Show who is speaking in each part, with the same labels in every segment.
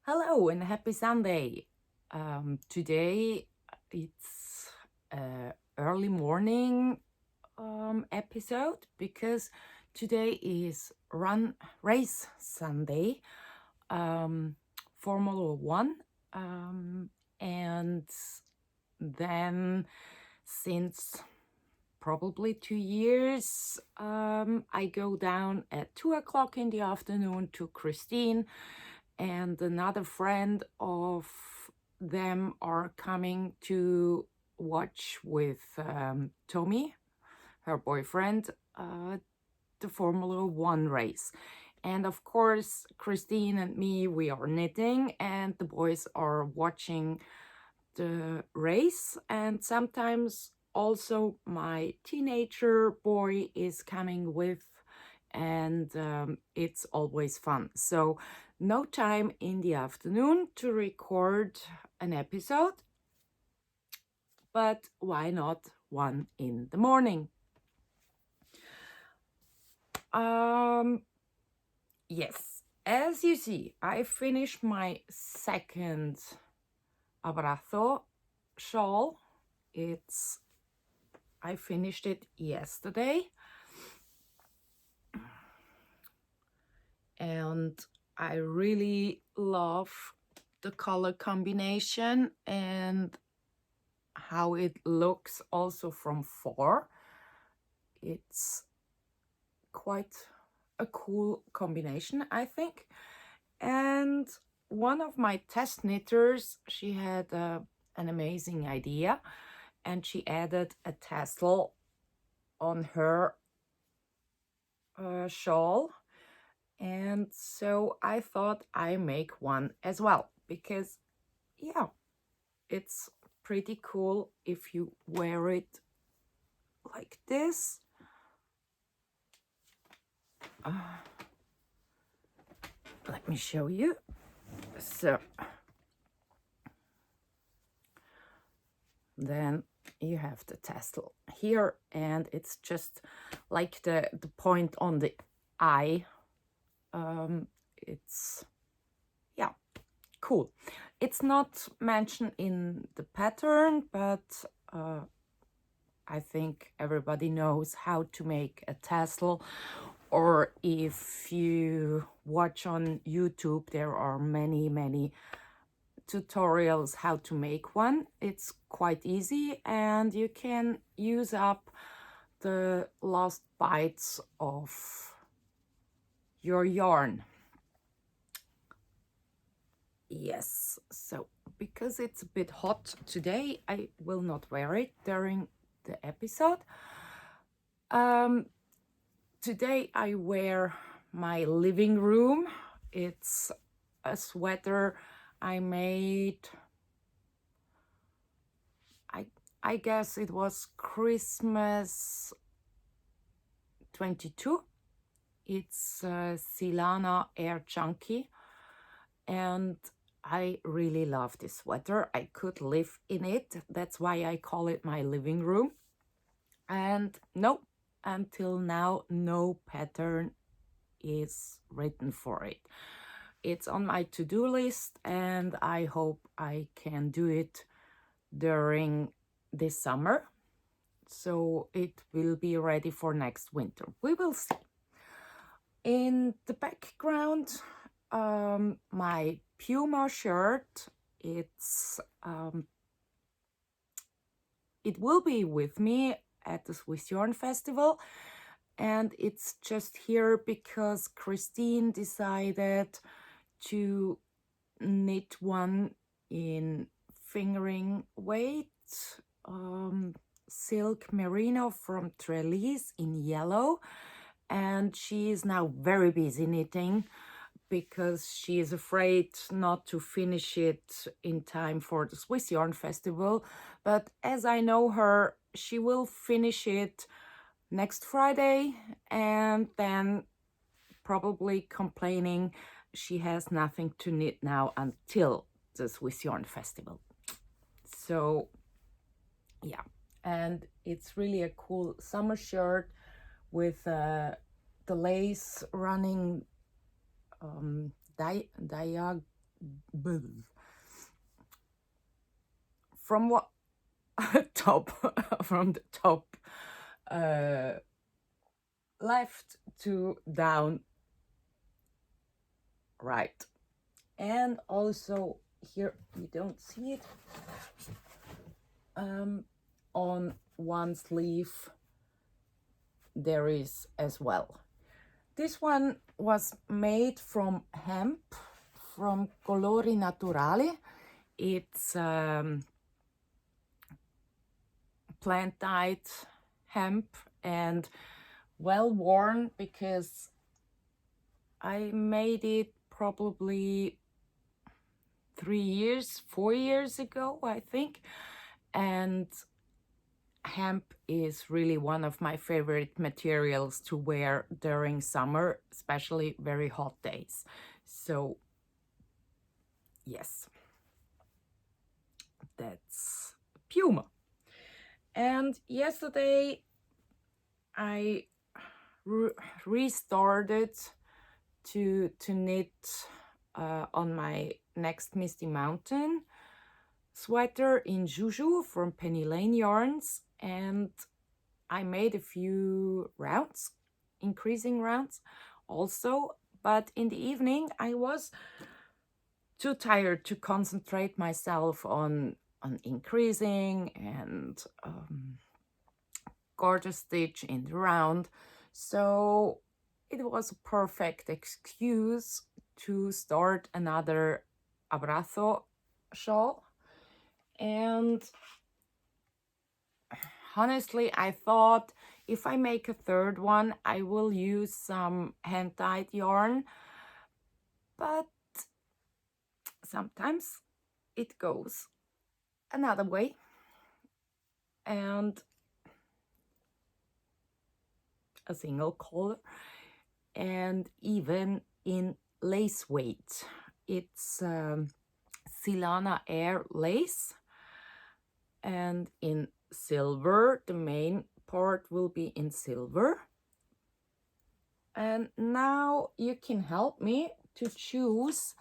Speaker 1: Hello and happy Sunday. Today it's early morning episode because today is race Sunday, Formula One, and then since probably 2 years, I go down at 2 o'clock in the afternoon to Christine, and another friend of them are coming to watch with Tommy, her boyfriend, the Formula One race. And of course, Christine and me, we are knitting, and the boys are watching the race. And sometimes also my teenager boy is coming with, and it's always fun. So no time in the afternoon to record an episode, but why not one in the morning? Yes, as you see, I finished my second Abraço Shawl. I finished it yesterday, and I really love the color combination and how it looks also from far. It's quite a cool combination, I think. And one of my test knitters, she had an amazing idea, and she added a tassel on her shawl. And so I thought I make one as well, because yeah, it's pretty cool if you wear it like this. Let me show you. So then you have the tassel here, and it's just like the point on the eye. It's, yeah, cool. It's not mentioned in the pattern, but I think everybody knows how to make a tassel, or if you watch on YouTube, there are many tutorials how to make one. It's quite easy, and you can use up the last bites of your yarn. Yes, so because it's a bit hot today, I will not wear it during the episode. Today I wear my living room. It's a sweater I made, I guess it was Christmas 22. It's Silana Air Chunky, and I really love this sweater. I could live in it. That's why I call it my living room. And no, until now, no pattern is written for it. It's on my to-do list, and I hope I can do it during this summer, so it will be ready for next winter. We will see. In the background, my Puma shirt, it will be with me at the Swiss Yarn Festival, and it's just here because Christine decided to knit one in fingering weight, silk merino from Trellis in yellow, and she is now very busy knitting because she is afraid not to finish it in time for the Swiss Yarn Festival. But as I know her, she will finish it next Friday, and then probably complaining she has nothing to knit now until the Swiss Yarn Festival. So yeah, and it's really a cool summer shirt with the lace running diagonally from what top from the top left to down right, and also here you don't see it, on one sleeve there is as well. This one was made from hemp, from Colori Naturali. It's plant-dyed hemp and well worn, because I made it probably 4 years ago, I think. And hemp is really one of my favorite materials to wear during summer, especially very hot days. So yes, that's Puma. And yesterday I restarted to knit on my next Misty Mountain sweater in Chouchou from Penny Lane Yarns, and I made a few rounds, increasing rounds also, but in the evening I was too tired to concentrate myself on increasing and gorgeous stitch in the round. So it was a perfect excuse to start another Abraço shawl. And honestly, I thought if I make a third one, I will use some hand-dyed yarn, but sometimes it goes another way. And a single color, and even in lace weight. It's Silana Air lace, and in silver. The main part will be in silver. And now you can help me to choose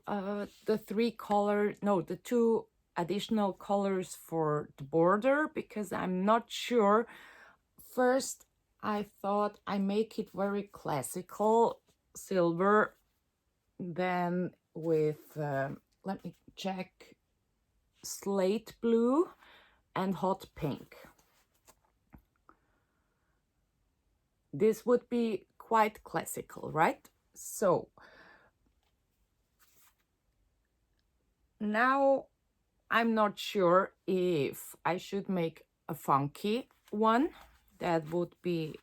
Speaker 1: the two additional colors for the border, because I'm not sure. First, I thought I make it very classical silver, then with, let me check, slate blue and hot pink. This would be quite classical, right? So now I'm not sure if I should make a funky one. That would be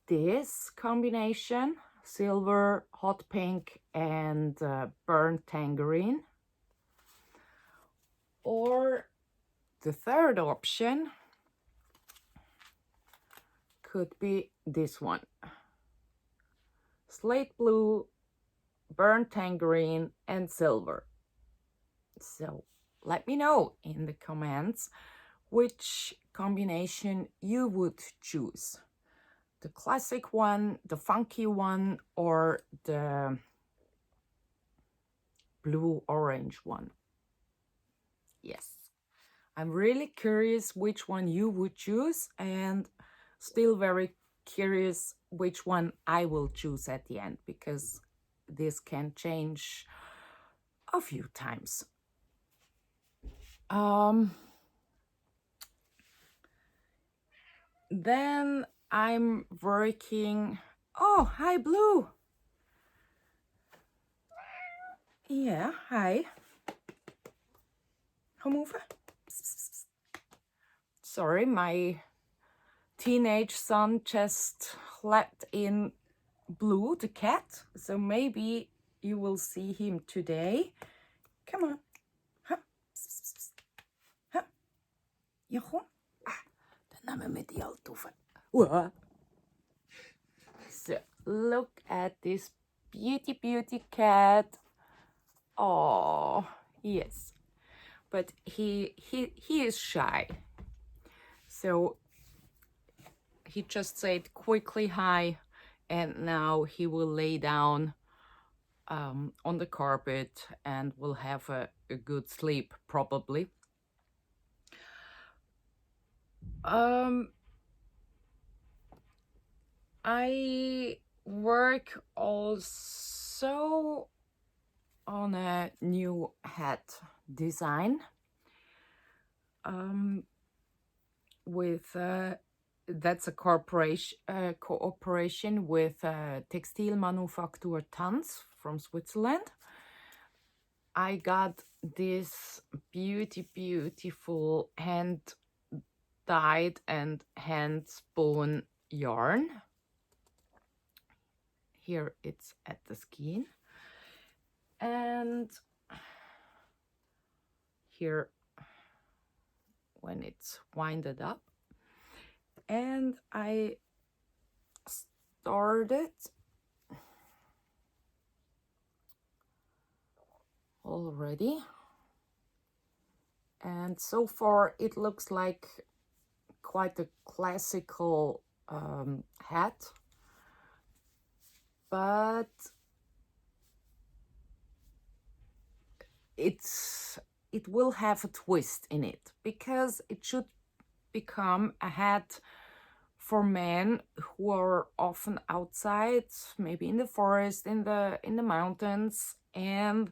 Speaker 1: this combination, silver, hot pink, and burnt tangerine. Or the third option could be this one, slate blue, burnt tangerine, and silver. So let me know in the comments which combination you would choose. The classic one, the funky one, or the blue-orange one. Yes, I'm really curious which one you would choose, and still very curious which one I will choose at the end, because this can change a few times. Then I'm working. Oh, hi, Blue. Yeah, hi. Kom over. Sorry, my teenage son just let in Blue, the cat. So maybe you will see him today. Come on. Huh? Huh? Ja, kom. Dan gaan we met die auto van. So look at this beauty cat. Oh, yes. But he is shy. So he just said quickly hi, and now he will lay down on the carpet and will have a good sleep probably. I work also on a new hat design with that's a cooperation with Textil Manufaktur Tanz from Switzerland. I got this beautiful hand dyed and hand spun yarn. Here it's at the skein, and here when it's winded up. And I started already, and so far it looks like quite a classical hat, but it will have a twist in it, because it should become a hat for men who are often outside, maybe in the forest, in the mountains, and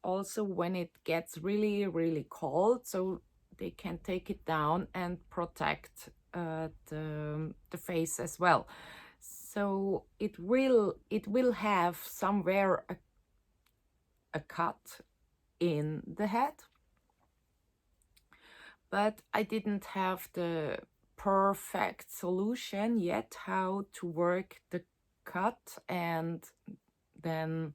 Speaker 1: also when it gets really cold, so they can take it down and protect the face as well. So it will have somewhere a cut in the hat, but I didn't have the perfect solution yet how to work the cut and then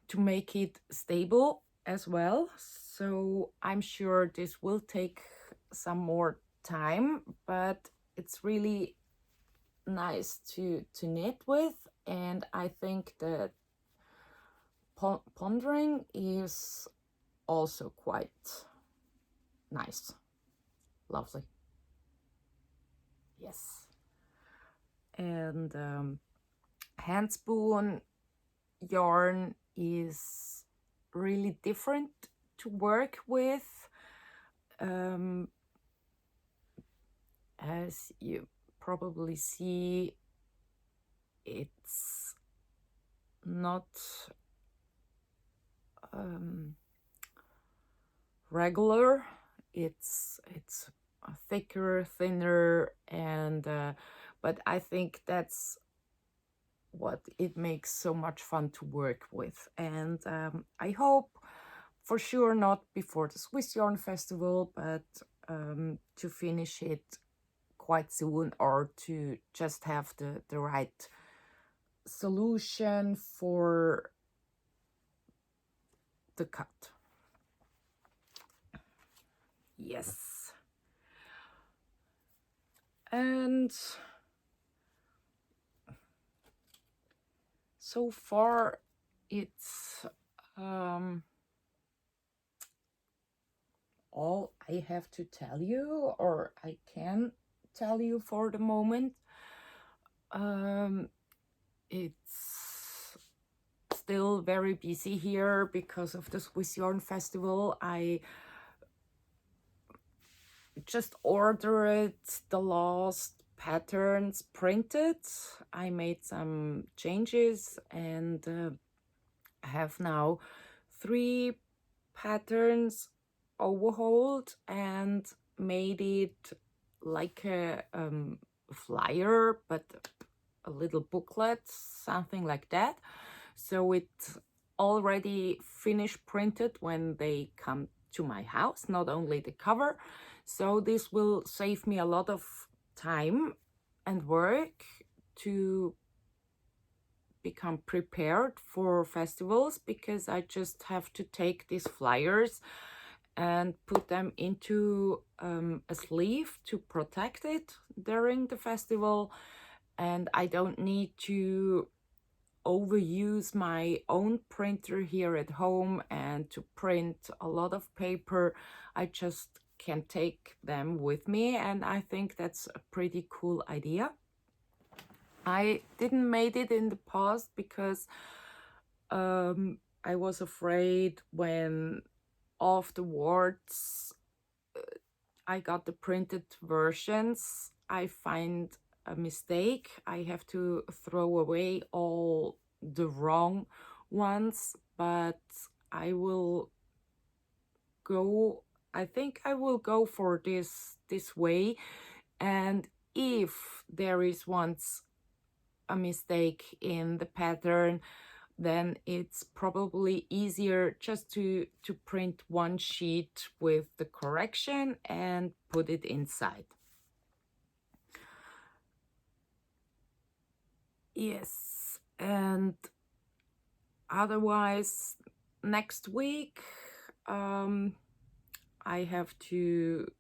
Speaker 1: to make it stable as well. So I'm sure this will take some more time, but it's really nice to knit with, and I think that pondering is also quite nice, lovely. Yes. And hand spoon yarn is really different to work with, as you probably see. It's not regular. It's thicker, thinner, and but I think that's what it makes so much fun to work with. And I hope for sure not before the Swiss Yarn Festival, but to finish it quite soon, or to just have the right solution for the cut. Yes. And so far it's all I have to tell you, or I can tell you for the moment. It's still very busy here because of the Swiss Yarn Festival. I just ordered the last patterns printed. I made some changes and have now 3 patterns overhauled and made it like a flyer, but a little booklet, something like that. So it's already finished printed when they come to my house, not only the cover. So this will save me a lot of time and work to become prepared for festivals, because I just have to take these flyers and put them into a sleeve to protect it during the festival, and I don't need to overuse my own printer here at home and to print a lot of paper. I just can take them with me, and I think that's a pretty cool idea. I didn't made it in the past because I was afraid when afterwards I got the printed versions, I find a mistake. I have to throw away all the wrong ones, but I will go, I think I will go for this way. And if there is once a mistake in the pattern, then it's probably easier just to print one sheet with the correction and put it inside. Yes, and otherwise next week I have to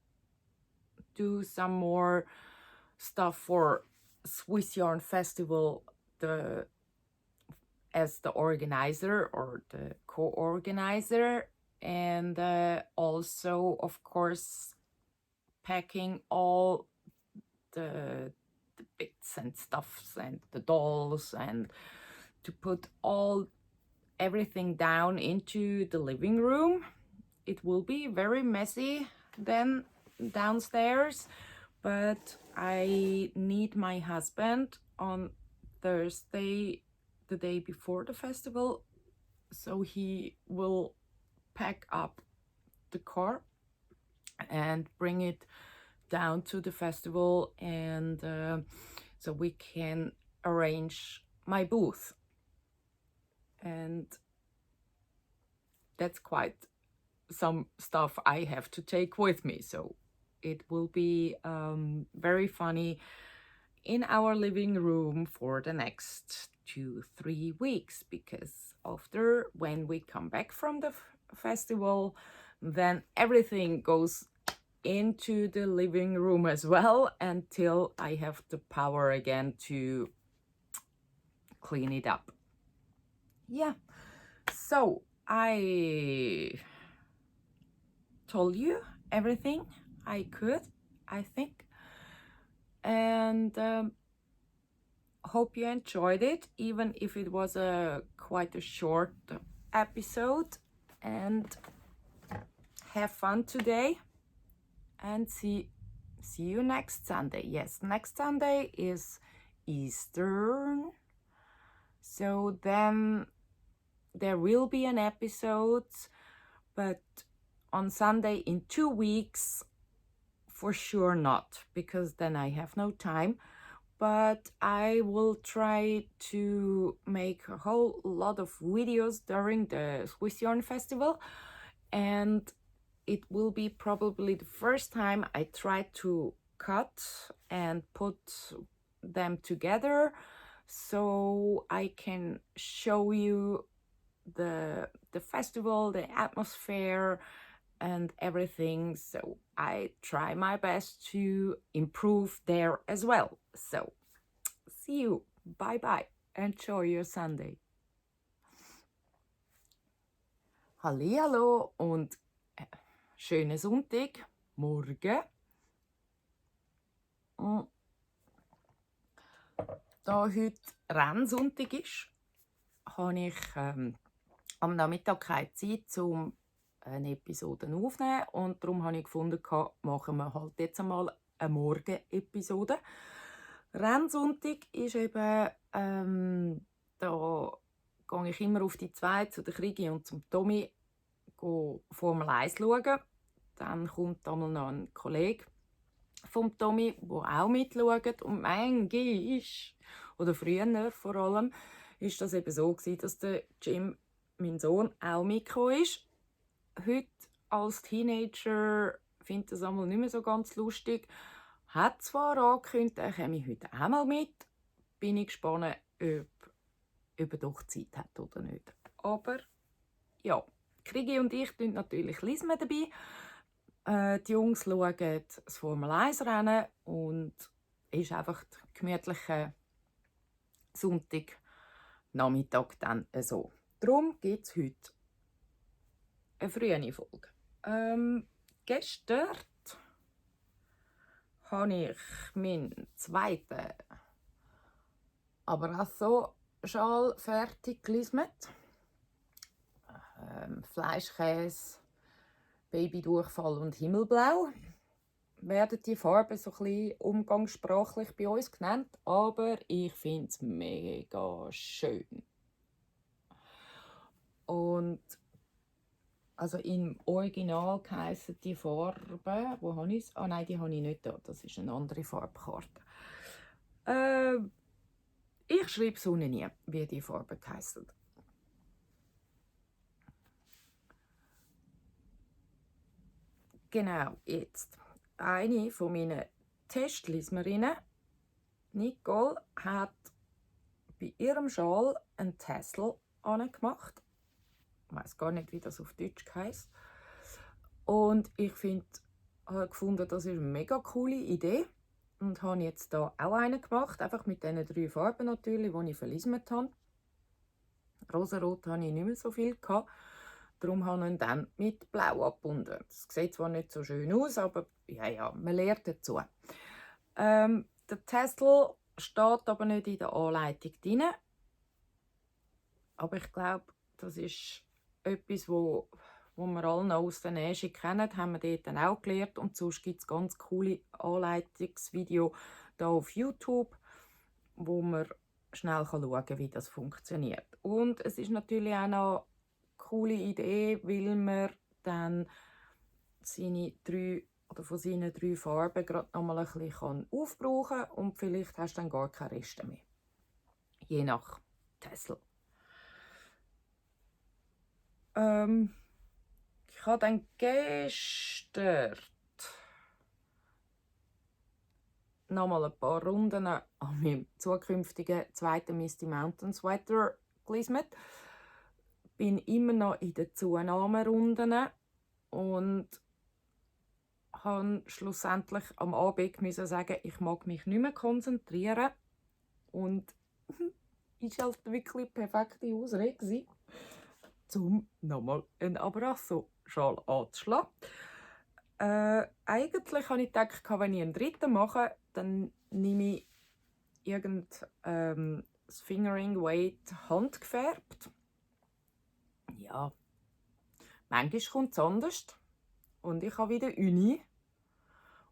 Speaker 1: do some more stuff for Swiss Yarn Festival, as the organizer or the co-organizer, and also of course packing all the bits and stuffs and the dolls, and to put everything down into the living room. It will be very messy then downstairs, but I need my husband on Thursday, the day before the festival, so he will pack up the car and bring it down to the festival, and so we can arrange my booth. And that's quite some stuff I have to take with me, so it will be very funny in our living room for the next 2-3 weeks, because after, when we come back from the festival, then everything goes into the living room as well, until I have the power again to clean it up. Yeah, so I told you everything I could, I think, and hope you enjoyed it, even if it was quite a short episode. And have fun today, and see you next Sunday. Yes, next Sunday is Easter, so then there will be an episode, but on Sunday in 2 weeks for sure not, because then I have no time. But I will try to make a whole lot of videos during the Swiss Yarn Festival, and it will be probably the first time I try to cut and put them together, so I can show you the festival, the atmosphere and everything. So I try my best to improve there as well. So see you, bye bye, enjoy your Sunday. Hallihallo und schönen Sonntag, morgen. Da heute Rennsonntag ist, habe ich am Nachmittag keine Zeit, um eine Episode aufzunehmen, und darum habe ich gefunden, machen wir halt jetzt einmal eine Morgen-Episode. Rennsonntag ist eben, da gehe ich immer auf die 2 zu der Krigi und zum Tommy Formel 1 schauen. Dann kommt einmal noch ein Kollege vom Tommy, der auch mitschaut. Und manchmal, oder früher vor allem, ist das eben so gewesen, dass der Jim, mein Sohn, auch mitgekommen ist. Heute als Teenager findet das einmal nicht mehr so ganz lustig. Hat zwar angekündigt, er käme heute auch mal mit. Bin ich gespannt, ob er doch Zeit hat oder nicht. Aber ja, Krigi und ich tun natürlich Lisme dabei. Die Jungs schauen das Formel 1 Rennen, und es ist einfach der gemütliche Sonntagnachmittag dann so. Darum gibt es heute eine frühe Folge. Gestern habe ich meinen zweiten Abraço Shawl fertig gelismet. Fleischkäse, Babydurchfall und Himmelblau. Werden die Farben so ein bisschen umgangssprachlich bei uns genannt, aber ich finde es mega schön. Und also im Original heissen die Farben, wo habe ich es? Ah nein, die habe ich nicht da, das ist eine andere Farbkarte. Ich schreibe es unten nie, wie die Farben heissen. Genau, jetzt. Eine von meinen Testlismerinnen, Nicole, hat bei ihrem Schal einen Tassel angemacht. Ich weiß gar nicht, wie das auf Deutsch heisst. Und ich habe gefunden, das ist eine mega coole Idee. Und habe jetzt hier auch einen gemacht, einfach mit diesen 3 Farben natürlich, die ich verlismet habe. Rosarot hatte ich nicht mehr so viel. Darum habe ich ihn dann mit Blau abgebunden. Das sieht zwar nicht so schön aus, aber ja, man lernt dazu. Der Tassel steht aber nicht in der Anleitung drin. Aber ich glaube, das ist etwas, wo wir alle aus der Nähe kennen, haben wir dort dann auch gelernt. Und sonst gibt es ganz coole Anleitungsvideos hier auf YouTube, wo man schnell schauen kann, wie das funktioniert. Und es ist natürlich auch noch eine coole Idee, weil man dann von seinen 3 Farben gerade noch mal ein bisschen aufbrauchen kann und vielleicht hast du dann gar keine Reste mehr. Je nach Tassel. Ich habe dann gestern noch mal ein paar Runden an meinem zukünftigen zweiten Misty Mountain Sweater gelismet. Bin immer noch in den Zunahmerunden und habe schlussendlich am Abend sagen, ich mag mich nicht mehr konzentrieren. Und ist halt wirklich eine perfekte Ausrede, um nochmal einen Abraço Shawl anzuschlagen. Eigentlich habe ich gedacht, wenn ich einen dritten mache, dann nehme ich das Fingering Weight handgefärbt. Ja, manchmal kommt es anders. Und ich habe wieder Uni.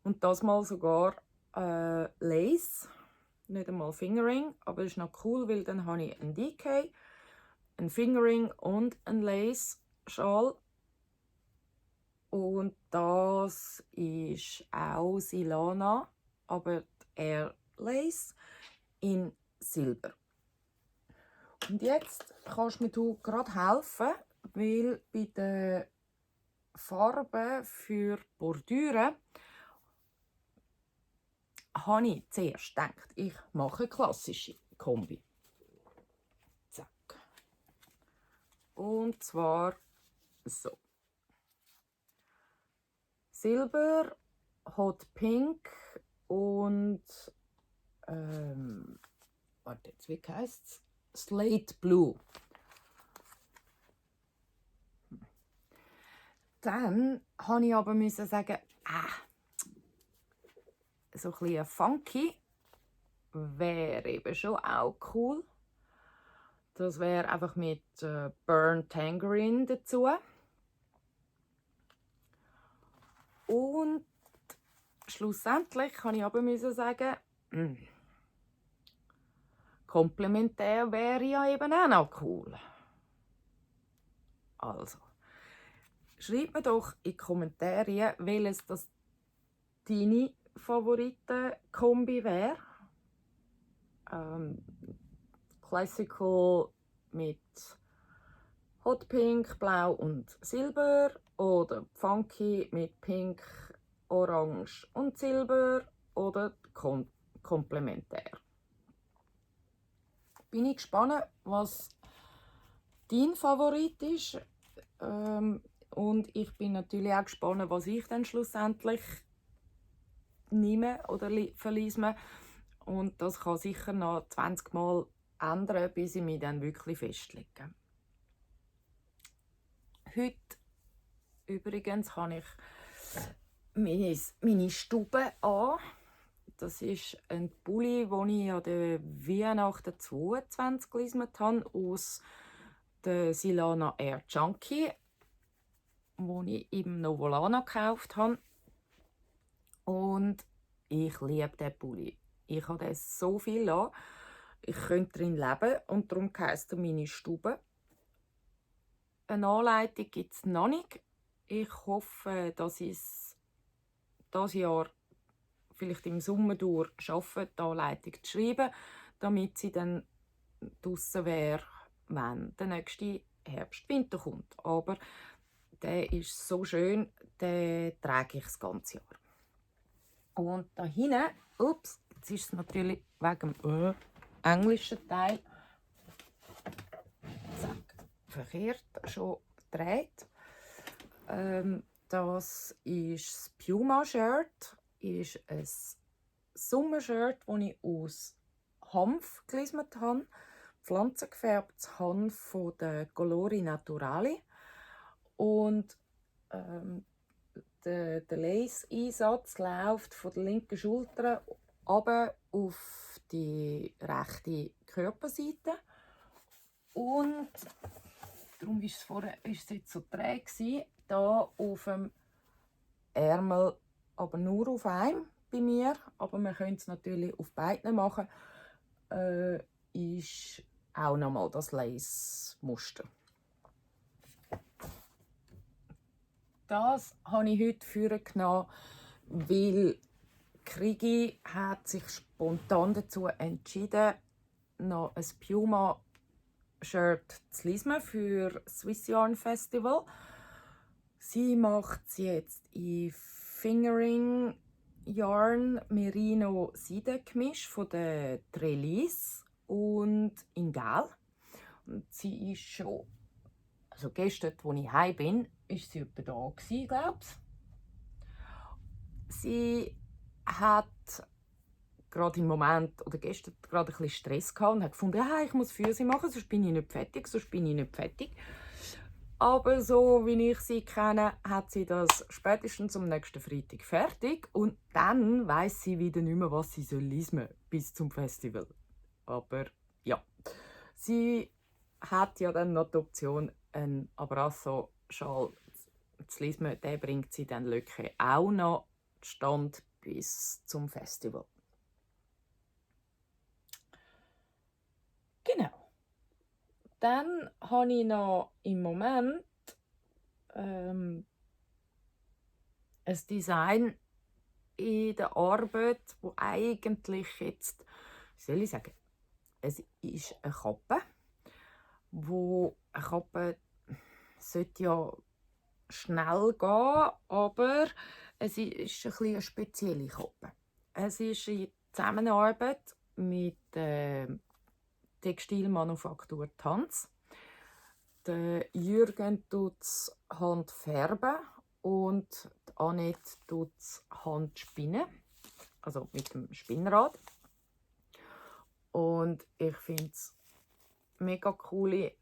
Speaker 1: Und das mal sogar Lace. Nicht einmal Fingering, aber das ist noch cool, weil dann habe ich ein DK, ein Fingering und ein Lace-Schal. Und das ist auch Silana, aber Air Lace in Silber. Und jetzt kannst du mir gerade helfen, weil bei den Farben für Bordüren habe ich zuerst gedacht, ich mache eine klassische Kombi. Zack. Und zwar so. Silber, Hot Pink und warte jetzt, wie heisst es? Slate Blue. Dann habe ich aber sagen, so ein bisschen funky wäre eben schon auch cool. Das wäre einfach mit Burnt Tangerine dazu. Und schlussendlich kann ich aber sagen, komplementär wäre ja eben auch noch cool. Also, schreibt mir doch in die Kommentare, welches das deine Favoriten-Kombi wäre. Classical mit Hot Pink, Blau und Silber oder Funky mit Pink, Orange und Silber oder komplementär. Bin ich gespannt, was dein Favorit ist. Und ich bin natürlich auch gespannt, was ich dann schlussendlich nehme oder verliese. Und das kann sicher noch 20 Mal ändern, bis ich mich dann wirklich festlege. Heute übrigens habe ich meine Stube an. Das ist ein Pulli, den ich an der Weihnachten 22 gelismet habe, aus der Silana Air Junkie, den ich im Novolana gekauft habe. Und ich liebe diesen Pulli. Ich habe den so viel an. Ich könnte drin leben und darum heisst er meine Stube. Eine Anleitung gibt es noch nicht. Ich hoffe, dass ich es dieses Jahr vielleicht im Sommer durch schaffe, die Anleitung zu schreiben, damit sie dann draussen wäre, wenn der nächste Herbst-Winter kommt. Aber der ist so schön, den trage ich das ganze Jahr. Und da hinten, ups, jetzt ist es natürlich wegen dem englischen Teil verkehrt schon gedreht. Das ist das Puma-Shirt, ist ein Sommershirt, das ich aus Hanf gelismet habe. Pflanzengefärbtes Hanf von der Colori Naturali. Und der Lace-Einsatz läuft von der linken Schulter runter auf die rechte Körperseite. Und darum war es vorher jetzt so träge gewesen. Da auf dem Ärmel, aber nur auf einem bei mir, aber man könnte es natürlich auf beiden machen, ist auch nochmal das Lace-Muster. Das habe ich heute vorgenommen, weil Krigi hat sich spontan dazu entschieden, noch ein Puma-Shirt zu lismen für das Swiss Yarn Festival. Sie macht es jetzt in Fingering Yarn Merino Seidengemisch von der Trellis und in Gel. Und sie ist schon, also gestern, als ich heim bin, ist sie etwa da gewesen, glaube ich. Sie hat gerade im Moment oder gestern gerade ein bisschen Stress gehabt und hat gefunden, ich muss für sie machen, sonst bin ich nicht fertig, Aber so wie ich sie kenne, hat sie das spätestens am nächsten Freitag fertig und dann weiss sie wieder nicht mehr, was sie lismen soll bis zum Festival. Aber ja, sie hat ja dann noch die Option, einen Abraço Shawl zu lismen. Den bringt sie dann Lücke auch noch Stand bis zum Festival. Genau. Dann habe ich noch im Moment ein Design in der Arbeit, wo eigentlich jetzt, wie soll ich sagen, es ist eine Kappe, wo eine Kappe sollte ja schnell gehen, aber es ist eine spezielle Kappe. Es ist in Zusammenarbeit mit der Textilmanufaktur Tanz. Der Jürgen tut es Hand färben und die Annette tut es Hand spinnen, also mit dem Spinnrad. Und ich finde es mega coole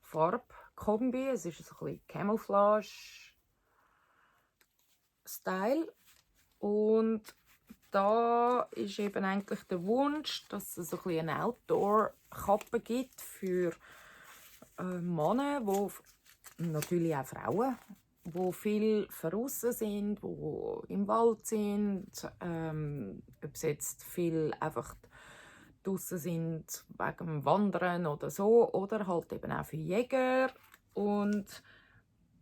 Speaker 1: Farbkombi. Es ist ein bisschen Camouflage-Style. Und da ist eben eigentlich der Wunsch, dass es ein bisschen eine Outdoor-Kappe gibt für Männer, natürlich auch Frauen, die viel draussen sind, die im Wald sind, ob sie jetzt viel einfach draussen sind wegen dem Wandern oder so, oder halt eben auch für Jäger. Und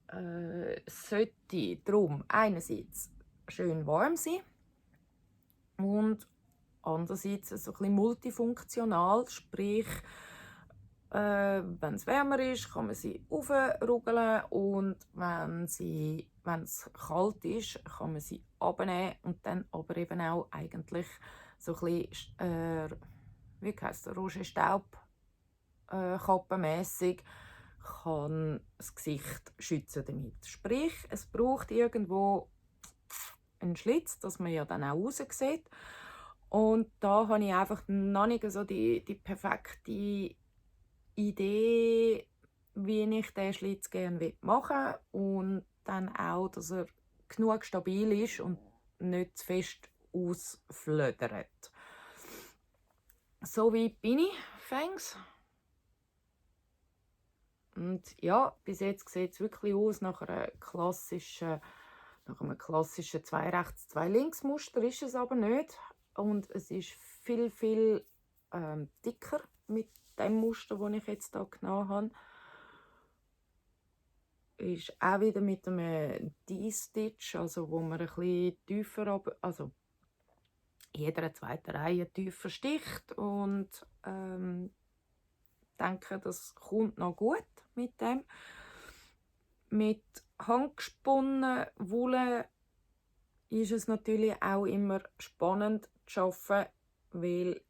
Speaker 1: es sollte darum einerseits schön warm sein und andererseits so ein bisschen multifunktional, sprich, wenn es wärmer ist, kann man sie aufrugeln und wenn es kalt ist, kann man sie abnehmen und dann aber eben auch eigentlich so ein bisschen, wie heisst der, Roger Staub kappenmässig kann das Gesicht schützen damit. Sprich, es braucht irgendwo einen Schlitz, dass man ja dann auch raus sieht. Und da habe ich einfach noch nicht so die perfekte Idee, wie ich diesen Schlitz gerne machen will. Und dann auch, dass er genug stabil ist und nicht zu fest ausflödert. So weit bin ich, Fangs. Und ja, bis jetzt sieht es wirklich aus nach einem klassischen 2 rechts, 2 links Muster, ist es aber nicht. Und es ist viel, viel dicker mit dem Muster, das ich jetzt hier genommen habe. Ist auch wieder mit einem D-Stitch, also wo man ein bisschen tiefer, also in jeder zweiten Reihe tiefer sticht, und denke, das kommt noch gut mit dem. Mit handgesponnen Wolle ist es natürlich auch immer spannend zu arbeiten, weil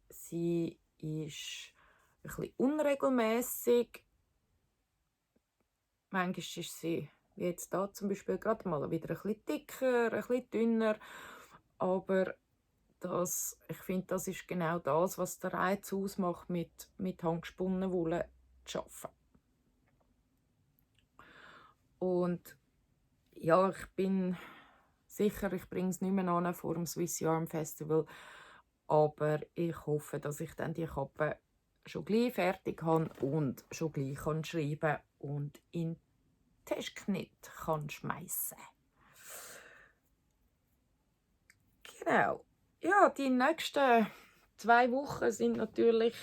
Speaker 1: sie ist ein bisschen unregelmäßig. Manchmal ist sie, wie jetzt hier zum Beispiel, gerade mal wieder ein bisschen dicker, ein bisschen dünner. Aber ich finde, das ist genau das, was der Reiz ausmacht, mit handgesponnener Wolle zu arbeiten. Und ja, ich bin sicher, ich bringe es nicht mehr an vor dem Swiss Yarn Festival, aber ich hoffe, dass ich dann die Kappe schon gleich fertig habe und schon gleich kann schreiben und in Testknit kann schmeißen. Genau. Ja, die nächsten 2 Wochen sind natürlich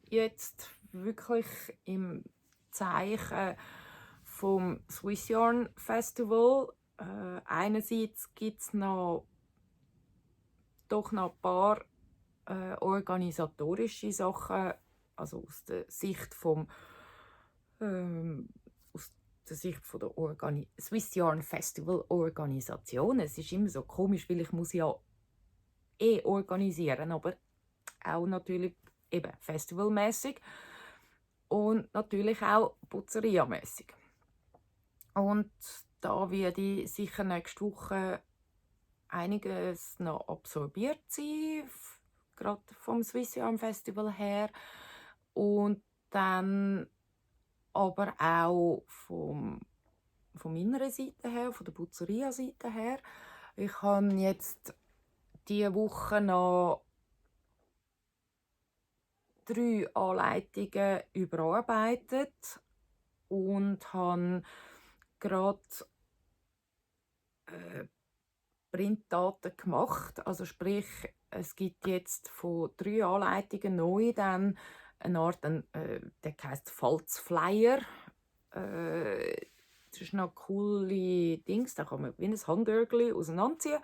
Speaker 1: jetzt wirklich im Zeichen vom Swiss Yarn Festival. Einerseits gibt es doch noch ein paar organisatorische Sachen, also aus der Sicht von der Swiss Yarn Festival Organisation. Es ist immer so komisch, weil ich muss ja organisieren, aber auch natürlich eben festivalmäßig und natürlich auch Puzzeria-mäßig. Und da werde ich sicher nächste Woche einiges noch absorbiert sein, gerade vom Swiss Yarn Festival her. Und dann aber auch von meiner Seite her, von der Puzzeria-Seite her. Ich habe jetzt diese Woche noch 3 Anleitungen überarbeitet und habe gerade Printdaten gemacht. Also sprich, es gibt jetzt von 3 Anleitungen neu dann eine Art, der heisst Falzflyer. Das ist noch coole Dings, da kann man wie ein Handörgel auseinanderziehen.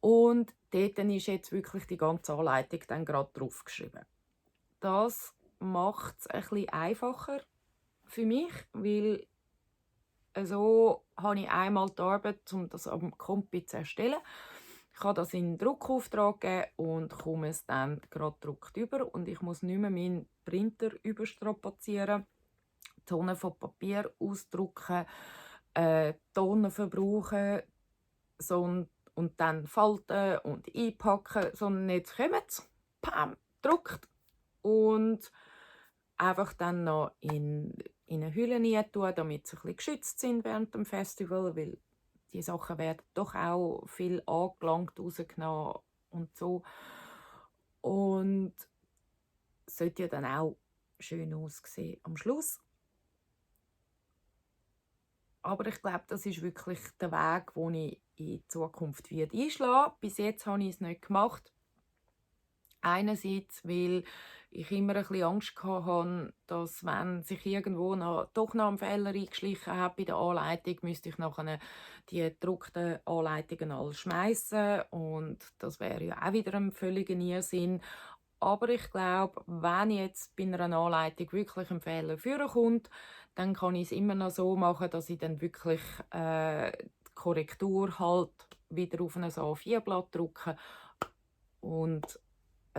Speaker 1: Und dort ist jetzt wirklich die ganze Anleitung dann gerade drauf geschrieben. Das macht es ein bisschen einfacher für mich, weil so habe ich einmal die Arbeit, um das am Kompi zu erstellen. Ich kann das in den Druckauftrag geben und komme es dann gerade gedruckt über. Und ich muss nicht mehr meinen Printer überstrapazieren, Tonnen von Papier ausdrucken, Tonnen verbrauchen und dann falten und einpacken, sondern jetzt kommt es, pam, druckt und einfach dann noch in eine Hülle tun, damit sie ein bisschen geschützt sind während dem Festival, weil die Sachen werden doch auch viel angelangt, rausgenommen und so. Und es sollte ja dann auch schön aussehen am Schluss. Aber ich glaube, das ist wirklich der Weg, den ich in Zukunft einschlagen werde. Bis jetzt habe ich es nicht gemacht. Einerseits, weil ich immer ein bisschen Angst hatte, dass, wenn sich irgendwo doch noch ein Fehler eingeschlichen hat bei der Anleitung, müsste ich nachher die gedruckten Anleitungen alle schmeißen, und das wäre ja auch wieder ein völliger Irrsinn. Aber ich glaube, wenn jetzt bei einer Anleitung wirklich ein Fehler vorkommt, dann kann ich es immer noch so machen, dass ich dann wirklich die Korrektur halt wieder auf ein A4-Blatt drucke und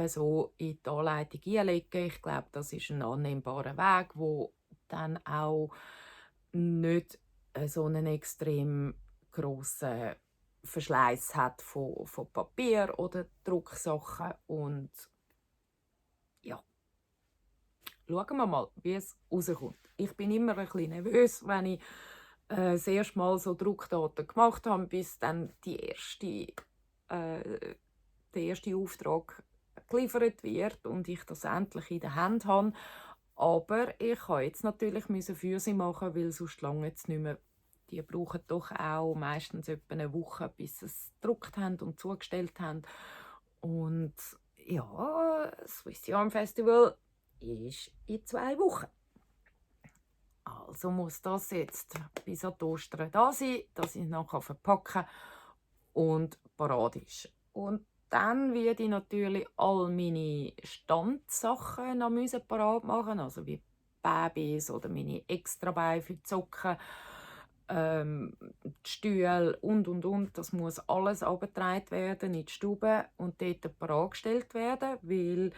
Speaker 1: so in die Anleitung einlegen. Ich glaube, das ist ein annehmbarer Weg, wo dann auch nicht so einen extrem grossen Verschleiß hat von Papier oder Drucksachen. Und ja, schauen wir mal, wie es rauskommt. Ich bin immer ein bisschen nervös, wenn ich das erste Mal so Druckdaten gemacht habe, bis dann der erste Auftrag geliefert wird und ich das endlich in der Hand habe. Aber ich musste jetzt natürlich für sie machen, weil sonst lange jetzt nicht mehr. Die brauchen doch auch meistens etwa eine Woche, bis sie es gedruckt haben und zugestellt haben. Und ja, das Swiss Yarn Festival ist in 2 Wochen. Also muss das jetzt bis an die Ostern da sein, dass ich es nachher verpacken und parat ist. Und dann werde ich natürlich all meine Standsachen noch parat machen, also wie Babys oder meine Extrabeine für die Socken, die Stühle und. Das muss alles abgetragen werden in die Stube und dort parat gestellt werden, weil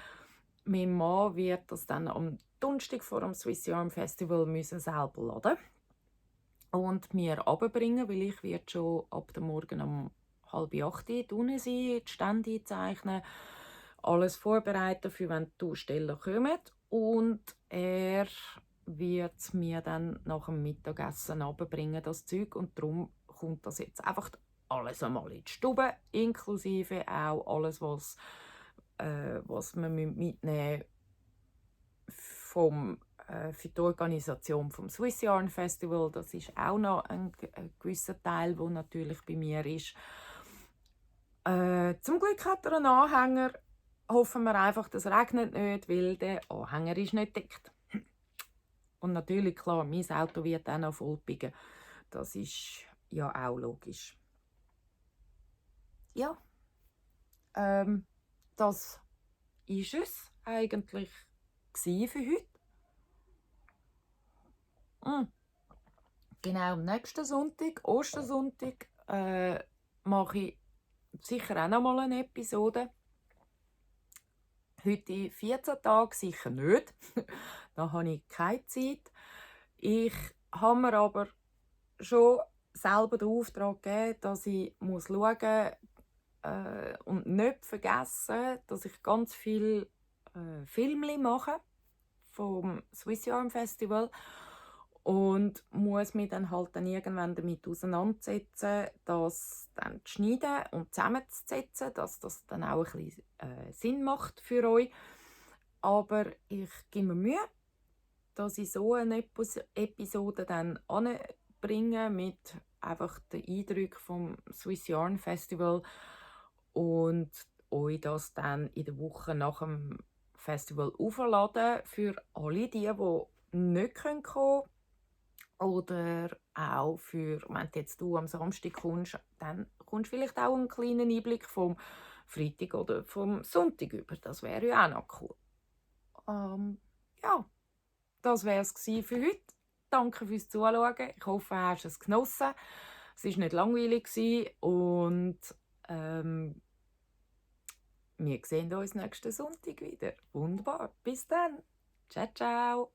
Speaker 1: mein Mann wird das dann am Donnerstag vor dem Swiss Yarn Festival selber laden und mir runterbringen, weil ich werde schon ab dem Morgen um 7:30 unten sein, die Stände einzeichnen, alles vorbereiten, für wenn die Aussteller kommen. Und er wird es mir dann nach dem Mittagessen runterbringen, das Zeug. Und darum kommt das jetzt einfach alles einmal in die Stube, inklusive auch alles, was man mitnehmen für die Organisation vom Swiss Yarn Festival. Das ist auch noch ein gewisser Teil, der natürlich bei mir ist. Zum Glück hat er einen Anhänger. Hoffen wir einfach, das regnet nicht, weil der Anhänger ist nicht dicht. Und natürlich, klar, mein Auto wird auch noch vollbiegen. Das ist ja auch logisch. Ja, das ist es eigentlich für heute. Genau, am nächsten Sonntag, Ostersonntag, mache ich sicher auch noch mal eine Episode. Heute in 14 Tagen sicher nicht. Da habe ich keine Zeit. Ich habe mir aber schon selber den Auftrag gegeben, dass ich schauen muss und nicht vergessen, dass ich ganz viele Filme mache vom Swiss Yarn Festival und muss mich dann halt irgendwann damit auseinandersetzen, das dann zu schneiden und zusammenzusetzen, dass das dann auch ein bisschen Sinn macht für euch. Aber ich gebe mir Mühe, dass ich so eine Episode dann anbringe mit einfach den Eindrücken vom Swiss Yarn Festival und euch das dann in der Woche nach dem Festival aufladen für alle die nicht kommen können. Oder auch für, wenn jetzt du am Samstag kommst, dann kommst du vielleicht auch einen kleinen Einblick vom Freitag oder vom Sonntag über. Das wäre ja auch noch cool. Ja, das wäre es für heute. Danke fürs Zuschauen. Ich hoffe, du hast es genossen. Es war nicht langweilig und wir sehen uns nächsten Sonntag wieder. Wunderbar. Bis dann. Ciao, ciao.